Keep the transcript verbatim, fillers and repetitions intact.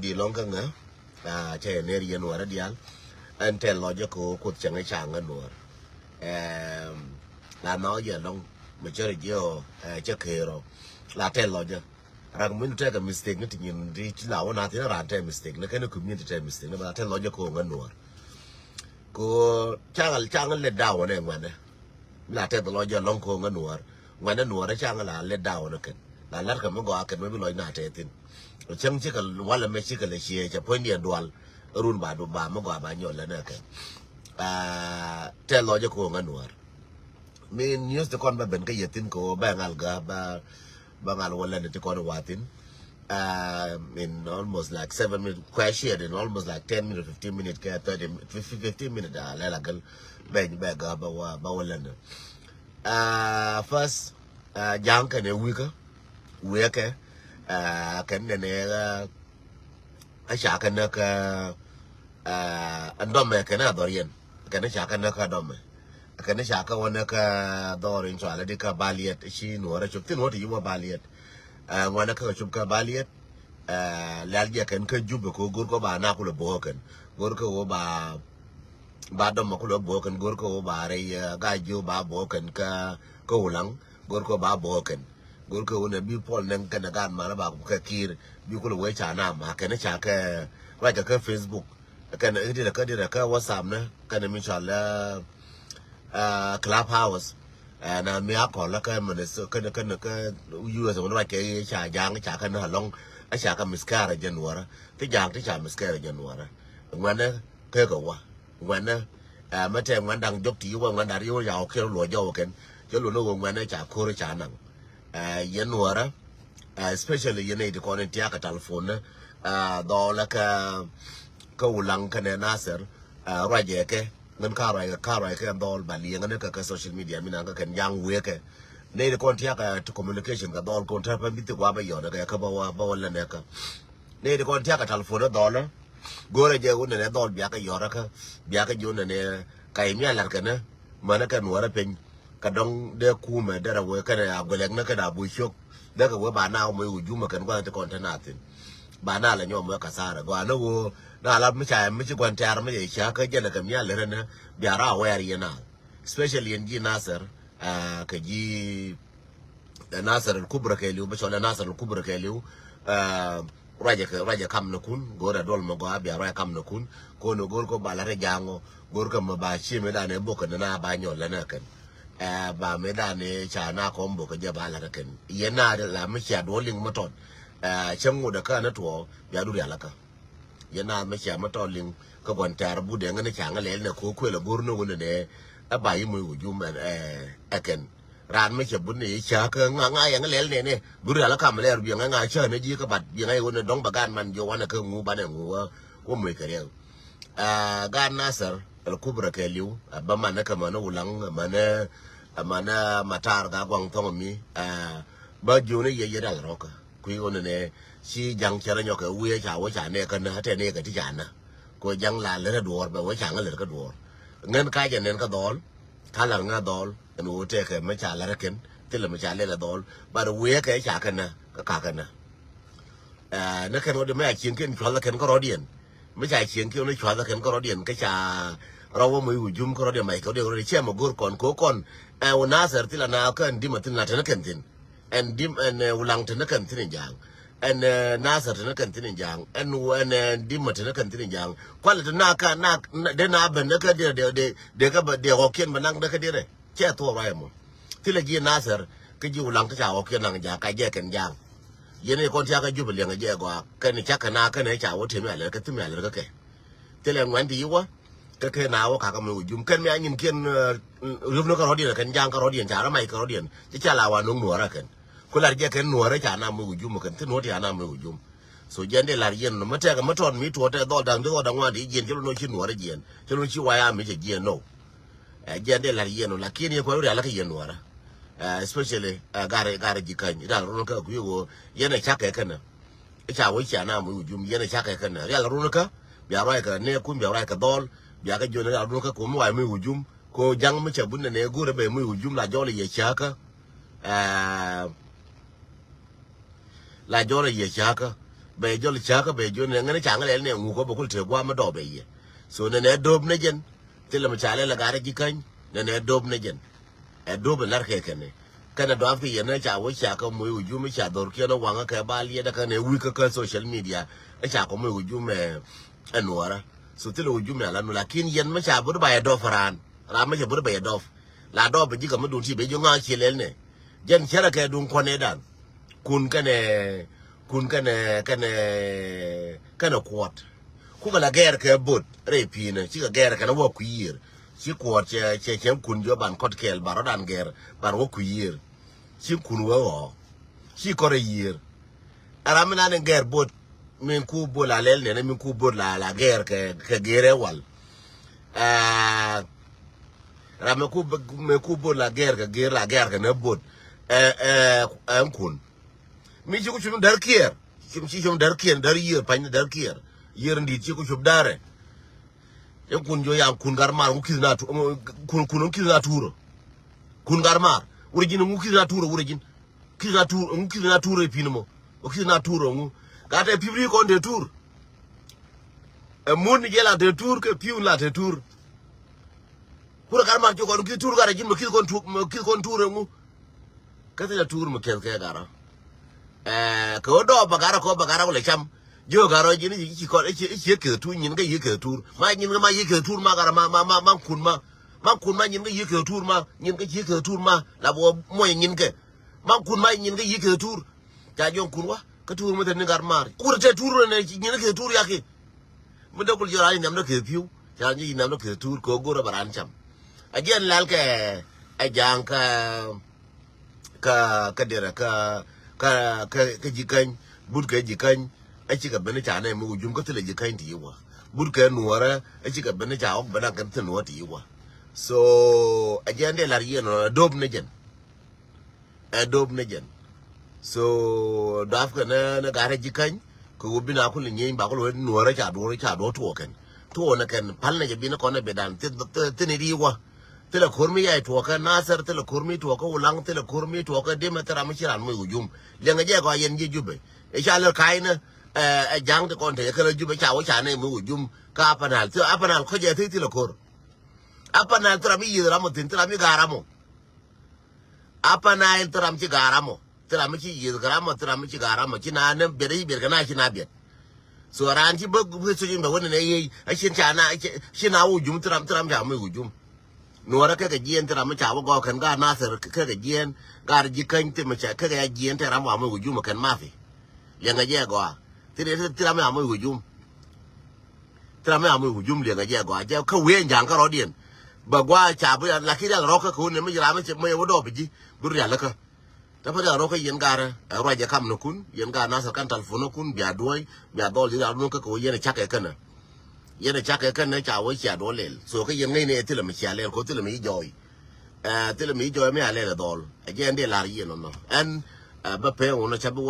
Di lɔŋ kä ŋä, ah, cɛ ner yɛn wärä dial. Ɛn tɛl lɔcɛ kɛ ɣöö Kuoth cäŋ ɛ caŋ kä nuɔr. Ɛm, la nhɔk jɛ lɔŋ, mɛ cä rɛ jiɛ ɔ, ɛ, cä ker ɔ. La tɛl lɔcɛ. Rak min tɛkɛ mistake ni ti nyin di ci la wä na thin ran tɛ mistake ni kɛn community tɛ mistake ni, ba la tɛl lɔcɛ kɛ ɣöö ŋä nuɔr. Kɛ ɣöö caŋ, caŋ let down ɛ ŋuɛnɛ. Mi la tɛth lɔc jɛ lɔŋ ko̱o̱ŋ ɛ nuɔɔr. Ŋuɛnɛ nuɔɔr ɛ caŋ la let down ɛ kɛn. La lat kɛ mi gɔaa kɛn mi bi lɔc na tɛth thin. Cäŋ cikɛ walɛ mɛ cikɛ lɛ ciɛ cɛ puɔ̱nydiɛn dual. Run ba du ba mi gɔaa ba nyɔl lɛ nɛ kɛn. Ah, tɛth lɔc jɛ ko̱o̱ŋ ɛ nuɔɔr. Mi news ti kɔn bɛ ben kä yɛ thin kɛ ɣöö bɛ ŋal gä ba, ba ŋal wä lɛn ti kɔn wa thin. Um, in almost like seven minutes, kuɛ shared in almost like ten minutes, fifteen minutes, kɛ thirty, fifteen minutes, ah, lɛl agel. Bɛ, bɛ gä ba wa, ba wa lɛn. Ah, first, ah, ja̱a̱ŋ kɛn ɛ wikä, wikä, ah, kɛn nɛn ɛ, ah, a ca kɛ näk, ah, ah, ɛn dɔmɛ kɛn a dhɔr yɛn. Kɛn a ca kɛ näk a dɔmɛ. Kɛn a ca kɛ wä näk a dhɔr in cɔalɛ di kä baliɛt, ci nuɔrɛ cop thin wä ti yi wä baliɛt. Ah, ŋuanɛ kä cop kä baliɛt. Ah, lɛl jɛ kɛn kä Jubɛ kɛ ɣöö go̱rkɛ ba na kulɛ bo̱o̱k kɛn. Go̱rkɛ ɣöö ba, ba dɔmɔ kulɛ bo̱o̱k kɛn. Go̱rkɛ ɣöö ba rɛy, ah, Gaa Jiök ba bo̱o̱k kɛn kä, kä Ulaŋ. Go̱rkɛ ɣöö ba bo̱o̱k kɛn. Go̱rkɛ ɣöö nɛ bi Puɔl Nɛŋ kɛnɛ gaat malä ba kɛ kiir. Bi kulɛ wee ca na ma kɛn ca kɛ ruac kɛ kä Facebook. Kɛn i̱ dirɛ kä, dirɛ kä WhatsApp nä kɛn mi cɔal, ah, ah, Clubhouse. Ah, na mi a kɔl lä kä Minnesota, kɛn, kɛn kä U S mɛn ruac kɛ i̱ ca ja̱a̱ŋ ca kɛn alɔŋ. A ca kɛ miscarriage jɛ nuɔrä. Ti ja̱a̱ŋ ti ca miscarriage jɛ nuɔrä. Ŋuɛnɛ kɛ kɛ wa. Ŋuɛnɛ, ah, mɛ tɛ ŋuɛn da̱ŋ jɔk ti wä ŋuɛn da̱ŋ riw ya wä kiɛr luɔ jɔw kɛn. Cɛ luɔ ni wä ŋuɛnɛ ca ko̱r ca naŋ. Ah, yɛn nuɔrä, ah, especially yɛn nɛy ti kɔn in tiakä telephone ni, ah, dhɔlä kä, kä Ulaŋ kɛnɛ Nasir, ah, ruacɛ kɛ, ŋän ka ruacɛ, ka ruacɛ kɛ dhɔl ba liɛŋä ni kä, kä social media mi naŋ kä kɛn ja̱a̱ŋ wëë kɛ. Nɛy ti kɔn tiakä ti communication kɛ dhɔl kɔn tɛpɛ mi thik wa bä yɔn kɛ, kä bä wa, bä wa lɛ nɛ kä. Nɛy ti kɔn tiakä telephone ni dhɔlä. Go̱rɛ jɛ wä nɛnɛ dhɔl biakä yɔrä kä, biakä jɛ wä nɛnɛ ka imian lat kɛnɛ, mänä kɛ nuɔrä piny. Kɛ dɔŋ dee kumɛ derɛ wee kɛnɛ a guɛlɛk ni kɛnɛ a buc ciök. Dee kɛ wee ba na wä mɛ wujumɛ kɛn gua̱th ti kɔn te na thin. Ba na lɛ nyɔm wee kasara. Gɔaa ni wee na la mi ca mi ci gua̱n tɛ̈r mi yɛ ca kä jɛn kɛ mial lɛ rɛn ni bia ra wɛɛr yɛn na. Especially yɛn ji̱ Nasir, ah, kɛ ji̱, eh, Nasir al Kubra kɛɛliw, bä cɔl ɛ Nasir al Kubra kɛɛliw, ah, ruacɛ kɛ, ruacɛ kam ni kun, go̱rɛ duɔl mɛ gɔaa bia ruacɛ kam ni kun, ko̱n go̱r kɛ ba la rɛ jaŋɔ, go̱r kɛ mɛ ba cie mɛ danɛ bok kɛ ni na ba nyɔl lɛ nɛ kɛn. Eh, ba mɛ danɛ ca na kɔm bok kɛ jɛ ba la rɛ kɛn. Yɛ na la mi cia duɔl liŋ mɛ tɔt. Eh, cɛ ŋut ɛ kä ni tuɔ, bia du rial ɛ kä. Yɛ naath mi cia mi tɔ liŋ kä gua̱n tɛ̈r but ɛŋä ni ca ŋä lɛl nɛ ko̱ kuël a go̱r ni wun nɛ ɛ ba yi moc wujum ɛ, ɛ, ɛ kɛn. Raan mi cɛ but ni yi ca kä ŋa ŋa yɛ ŋä lɛl nɛ nɛ. But rial a kam lɛr biɛ ŋä ŋa ca ni ji̱ kä bat biɛ ŋä yi wun ni dɔ̱ŋ bɛ gaat man jiɔ wanɛ kä ŋu banɛ ŋu wä, wä moc kɛ riɛk. Ɛ, gaat Nasir al Kubra kɛɛliw, ɛ, bä man ni kä man ni Wulaŋ, man ni, man ni Matar Gaa Guaŋ Thɔŋ mi, ɛ, bä jiɔni yɛ yɛ rial rɔkä. Kui̱ ɣöö nɛnɛ ci ja̱ŋ cɛ rɔ nyɔk kɛ wiee ca wee ca nɛɛk kä nä tɛ nɛɛk kɛ ti ca nä. Kɛ ɣöö ja̱ŋ la lät ɛ duɔ̱ɔ̱r bɛ wee ca ŋä lät kä duɔ̱ɔ̱r. Ŋän ka jɛ nɛn kä dhɔɔl, ka la̱r ŋä dhɔɔl ɛn ɣöö tɛkɛ mi ca la̱r ɛ kɛn thilɛ mi ca lɛl ɛ dhɔɔl. But wiee kɛ ca kɛ nä kä ka kɛ nä. Ɛ, ni kɛn ɣöö di mi ca cieŋ kiɛn cua̱th ɛ kɛn kä rɔ̱diɛn. Mi ca cieŋ kiɛn ni cua̱th ɛ kɛn kä rɔ̱diɛn kä ca rɔ wä mi wujum kä rɔ̱diɛn mac kɛ rɔ̱diɛn rɔ̱diɛn ciɛ mɛ go̱r kɔn kɛ ɣöö kɔn. Ɛ, wä Nasir thilɛ na kä ɛn di̱mä thil na te ni kɛn thi̱n. Ɛn dim ɛn, ɛ, Wulaŋ te ni kɛn thi̱n in ja̱a̱ŋ. Ɛn, ɛ, Nasir te ni kɛn thi̱n in ja̱a̱ŋ. Ɛn, ɛn, ɛ, dimä te ni kɛn thi̱n in ja̱a̱ŋ. Kualɛ te na ka na, na, dee na ben ni kä dirɛ, dee, dee, dee kä bɛ, dee ɣɔkiɛn bɛ naŋ dee kä dirɛ. Cɛ thuɔɔk ruac ɛmɔ. Thilɛ ji̱ Nasir kä ji̱ Wulaŋ kä ca ɣɔkiɛn naŋ ja̱a̱ŋ ka jɛ kɛn ja̱a̱ŋ. Yɛn i̱ kɔn tiakä Jubɛ liɛŋɛ jɛ gɔaa. Kɛn ca kɛ na kɛn ca wä te mi alɛr kä thi̱n mi alɛr kä kɛ. Thilɛ ŋuɛn ti yi wä. Kä kɛ na wä kakä mi wujum kɛn mi a nyin kiɛn, eh, riöp ni kä rɔ̱diɛn kɛn ja̱a̱ŋ kä rɔ̱diɛn ca rɔ mac kä rɔ̱diɛn ci ca la wa no̱ŋ nuɔ̱ɔ̱rä kɛn. Ku lar jɛ kɛn nuɔ̱ɔ̱rä ca na mi wujum kɛn thin wä ti a na mi wujum. So jɛn dee lar yɛn nɔ mi tɛkɛ mi tɔt mi tuɔt tɛ dhɔl da̱ŋ ti dhɔl da̱ŋ wan ti jiɛn ci lo̱n wä ci nuɔ̱ɔ̱rä jiɛn ci lo̱n wä ci waya mi cɛ jiɛn nɔ. Eh, jɛn dee lar yɛn nɔ lakin yɛ kuɛ wä rial kä yɛn nuɔ̱ɔ̱rä. Eh, especially, eh, garɛ, garɛ ji̱ ka̱ny rial run kä kui̱ wä yɛn ɛ cakɛ kɛn. I̱ ca wee cia na mi wujum yɛn ɛ cakɛ kɛn rial run kä bia ruac kɛ nɛɛkun bia ruac kɛ dhɔl bia kɛ jiön rial run kä komi wac mi wujum ko ja̱ŋ mi cɛ bun nɛ nɛ go̱rɛ bɛ mi wujum la jɔl yɛ cäkä. Ɛɛ, la jɔl yɛ cäkä bɛ jɔl cäkä bɛ jɔl nɛ ŋän ca ŋä lɛl nɛ ŋuk kä bɛ kul te guam mi dɔɔp ɛ yɛ. So nɛ nɛ dop nɛ jɛn thilɛ mi ca lɛl ɛ gat ɛ ji̱ käny nɛ nɛ dop nɛ jɛn. Ɛ dop ɛ lar kɛ kɛnɛ kɛnɛ dɔap kɛ yɛn ɛ ca wä ca kɛ moc wä jum ɛ ca dhor kiɛn ɛ waŋä kɛ ba liɛt ɛ kɛnɛ wi̱k kä kä social media ɛ ca kɛ moc wä jum ɛ ɛ nuɔrä. So thilɛ wä jum ɛ la nu lakin yɛn mi ca bur ba yɛ dɔp ran ran mi ca bur ba yɛ dɔp. La dɔp bɛ ji̱ kɛ mi dun ti bɛ ji̱ ŋa̱ ci lɛl nɛ jɛn cɛrɛ kɛ duŋ kuɔnɛ dan. Kun kɛnɛ kun kɛnɛ kɛnɛ kɛnɛ kuɔt. Kukɛ la gɛɛr kɛ bot rɛy pi̱i̱nä cikɛ gɛɛr kɛnɛ wä kui̱ yiër. Ci kuɔt cɛ cɛ cɛ kun jiɔ ban kɔt kɛɛl ban rɔdan gɛɛr ban wä kui̱ yiër. Ci kun wä ɣɔɔ ci kɔrɛ yiër. Ɛ ram mi nan in gɛɛr bot min ku bot la lɛl nɛnɛ min ku bot la la gɛɛr kɛ kɛ gɛɛr ɛ wal. Ɛ ram mi ku mi ku bot la gɛɛr kɛ gɛɛr la gɛɛr kɛ nɛ bot. Ɛ ɛ ɛ kun mi ci ku cum däär kiɛɛr. Ci ci cum däär kiɛɛr däär yiër pany däär kiɛɛr. Yiër in di̱i̱t ci ku cum däärɛ. Yɛ kun jiɔ yan kun gat maar ŋu ki̱th na tu kun kun ŋu ki̱th na tuurä. Kun gat maar wurɛ ji̱n ŋu ki̱th na tuurä wurɛ ji̱n. Ki̱th na tuur ŋu ki̱th na tuurä i̱ pi̱n mɔ. Ŋu ki̱th na tuurä ŋu gat ɛ pi̱p ri kɔn te tuur. Ɛ mun ni jɛ la te tuur kɛ pi̱w la te tuur. Kurɛ gat maar ci kɔn ki̱th tuur gat ɛ ji̱n mɔ ki̱th kɔn tuur mɔ ki̱th kɔn tuurä ŋu. Kä thilɛ tuur mi kɛth kɛ garɔ. Ɛ kɛ wä dɔɔp bɛ garɔ kɛ wä bɛ garɔ wä lɛ cam. Jiök garɔ ji̱n i̱ ci kɔn i̱ ci i̱ ci kɛth tuur nyin kä yiëë kɛth tuur ma nyin kä ma yiëë kɛth tuur ma garɔ ma ma ma ma kun ma. Ma kun ma nyin kä yiëë kɛth tuur ma nyin kä ci kɛth tuur ma la bɛ wä muɔc nyin kɛ. Ma kun ma nyin kä yiëë kɛth tuur. Ca jiɔŋ kun wa kä tuur mi thil ni gat maar kurɛ te tuur nɛ nyin kä kɛth tuur yaki. Mi dee kul jiɔ ran i̱ nhiam dee keth pi̱w ca ran jiɔ i̱ nhiam dee keth tuur kɛ ɣöö go̱rɛ bɛ ran cam. A jiɛn lɛl kɛ a ja̱a̱ŋ kä kä kä derɛ kä kä kä kä ji̱ käny. But kɛ ji̱ käny a cikɛ ben ca nɛ mi wä jum kä thilɛ ji̱ käny ti yi wä. But kɛ nuɔrɛ a cikɛ ben ca ɣɔk ben a kɛn thil nuɔr ti yi wä. So a jiɛn dee lar yiɛn ɔ dop ni jɛn. Ɛ dop ni jɛn. So dɔapkɛ ni ni gat rɛ ji̱ käny kɛ ɣöö bi na kul ni nyieny ba kul wee nuɔrɛ ca duɔr ca duɔr tuɔɔk kɛn tuɔɔk ni kɛn pal ni jɛ bi ni kɔn ni bi dan thin thin ri wä. Thilɛ ko̱r mi yay tuɔɔk kɛ Nathir thilɛ ko̱r mi tuɔɔk kɛ Ulaŋ thilɛ ko̱r mi tuɔɔk kɛ Dimɛ thilɛ ram mi ci ran moc wä jum. Liɛŋɛ jɛ gɔaa yɛn ji̱ Jubɛ i̱ ca lɛ ka̱y ni. Ɛ ja̱ŋ ti kɔn te kɛ lɛ Jubɛ ca wä ca nɛ moc wä jum kä Apanal thilɛ Apanal kɔc ɛ thil thilɛ ko̱r. Apanal thilɛ ram mi yieth ram mɔ thin thilɛ ram mi ga̱a̱ ram mɔ. Apanal thil ram ci ga̱a̱ ram mɔ thil ram mi ci yieth kɛ ram mɔ thil ram mi ci ga̱a̱ ram mɔ ci na ne biɛt i̱ biɛt kɛ na ci na biɛt. So raan ci bä bä thocin bɛ wä nɛn ɛ yey a cin ca na ci na wä jum thil ram thil ram ca mi wä jum. Nuɔrä kɛ kɛ jiɛn thil ram mi ca wä gɔɔk kɛn ga̱a̱ Nathir kɛ kɛ jiɛn ga̱a̱ ji̱ käny thil mi ca kɛ kɛ ya jiɛn thil ram wa mi wä jum kɛn mafi. Liɛŋɛ jɛ gɔaa thil thil ram mi a mi wä jum. Thil ram mi a mi wä jum liɛŋɛ jɛ gɔaa jɛ kä wee ja̱a̱ŋ kä rɔ̱diɛn. Bɛ gɔaa ca bi lakin rial rɔ̱kä kɛ wä nɛn mi ci ram mi ci mi wä dɔɔk bi ji̱ bi rial kä. Tä päth ɛ rɔ kä yɛn ga̱rä ɛ ruacɛ kam ni kun yɛn ga̱r Nathir kan talpon ni kun bia duɔ̱ɔ̱c bia dhɔl ji̱ ram ni kä kɛ wä yɛn ɛ cak ɛ känä. Yɛn ɛ cak ɛ känä ca wä cia duɔ̱ɔ̱l lɛl so kä yɛn ŋäcni ɛ thilɛ mi cia lɛl kɛ wä thilɛ mi ji̱ jɔɔy. Ɛ thilɛ mi ji̱ jɔɔy mi a lɛl ɛ dhɔl ɛ jɛ ɛn dee la̱r yɛn nɔnɔ ɛn. Ɛ bä pee wun ɛ ca bi